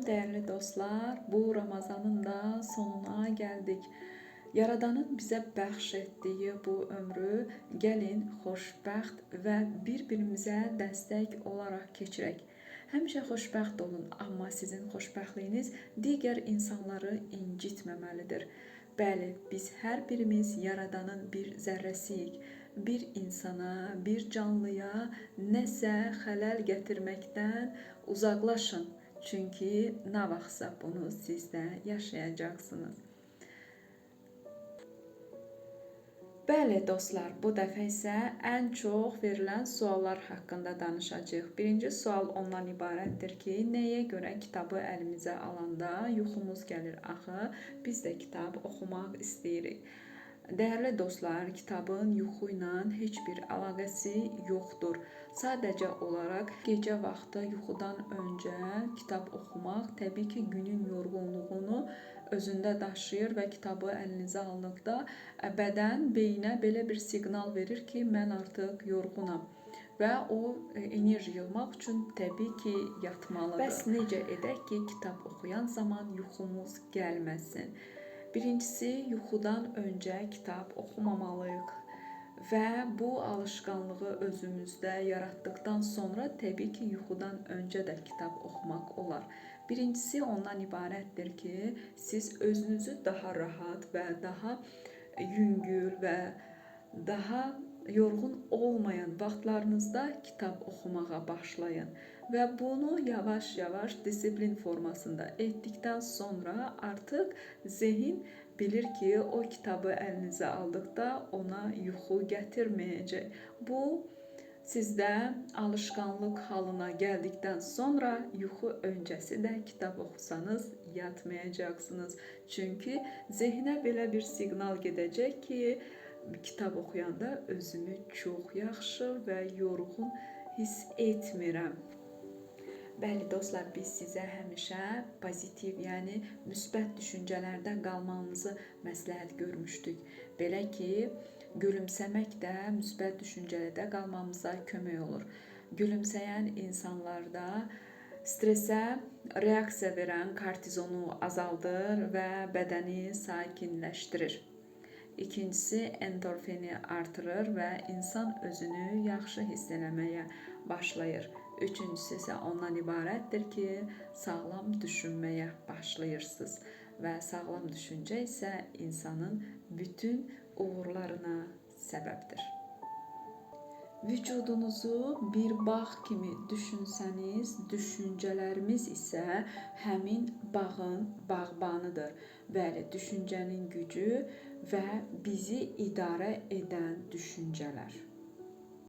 Salam değerli dostlar, bu Ramazanın da sonuna geldik. Yaradanın bizə bəxş etdiyi bu ömrü gəlin xoşbəxt və bir-birimizə dəstək olaraq keçirək. Həmişə xoşbəxt olun, amma sizin xoşbəxtliyiniz digər insanları incitməməlidir. Bəli, biz hər birimiz Yaradanın bir zərrəsiyik. Bir insana, bir canlıya nəsə xələl gətirməkdən uzaqlaşın. Çünki nə vaxtsa bunu siz də yaşayacaqsınız. Bəli dostlar, bu dəfə isə ən çox verilən suallar haqqında danışacağıq. Birinci sual ondan ibarətdir ki, nəyə görə kitabı əlimizə alanda yuxumuz gəlir axı? Biz də kitab oxumaq istəyirik. Dəyərli dostlar, kitabın yuxu ilə heç bir əlaqəsi yoxdur. Sadəcə olaraq gecə vaxtı yuxudan öncə kitab oxumaq təbii ki, günün yorğunluğunu özündə daşıyır və kitabı əlinizə aldıqda bədən beyinə belə bir siqnal verir ki, mən artıq yorğunam və o enerji yığmaq üçün təbii ki, yatmalıdır. Bəs necə edək ki, kitab oxuyan zaman yuxumuz gəlməsin? Birincisi, yuxudan öncə kitab oxumamalıyıq və bu alışqanlığı özümüzdə yaratdıqdan sonra təbii ki, yuxudan öncə də kitab oxumaq olar. Birincisi ondan ibarətdir ki, siz özünüzü daha rahat və daha yüngül və daha yorğun olmayan vaxtlarınızda kitab oxumağa başlayın və bunu yavaş-yavaş disiplin formasında etdikdən sonra artıq zehin bilir ki, o kitabı əlinizə aldıqda ona yuxu gətirməyəcək. Bu sizdə alışqanlıq halına gəldikdən sonra yuxu öncəsi də kitab oxusanız yatmayacaqsınız. Çünki zehinə belə bir siqnal gedəcək ki, kitab oxuyanda özümü çox yaxşı və yorğun hiss etmirəm. Bəli dostlar, biz sizə həmişə pozitiv, yəni müsbət düşüncələrdə qalmanızı məsləhət görmüşdük. Belə ki, gülümsəmək də müsbət düşüncələrdə qalmamıza kömək olur. Gülümsəyən insanlarda stresə reaksiya verən kortizonu azaldır və bədəni sakinləşdirir. İkincisi, endorfini artırır və insan özünü yaxşı hiss eləməyə başlayır. Üçüncüsü isə ondan ibarətdir ki, sağlam düşünməyə başlayırsınız və sağlam düşüncə isə insanın bütün uğurlarına səbəbdir. Vücudunuzu bir bağ kimi düşünsəniz, düşüncələrimiz isə həmin bağın bağbanıdır. Bəli, düşüncənin gücü və bizi idarə edən düşüncələr.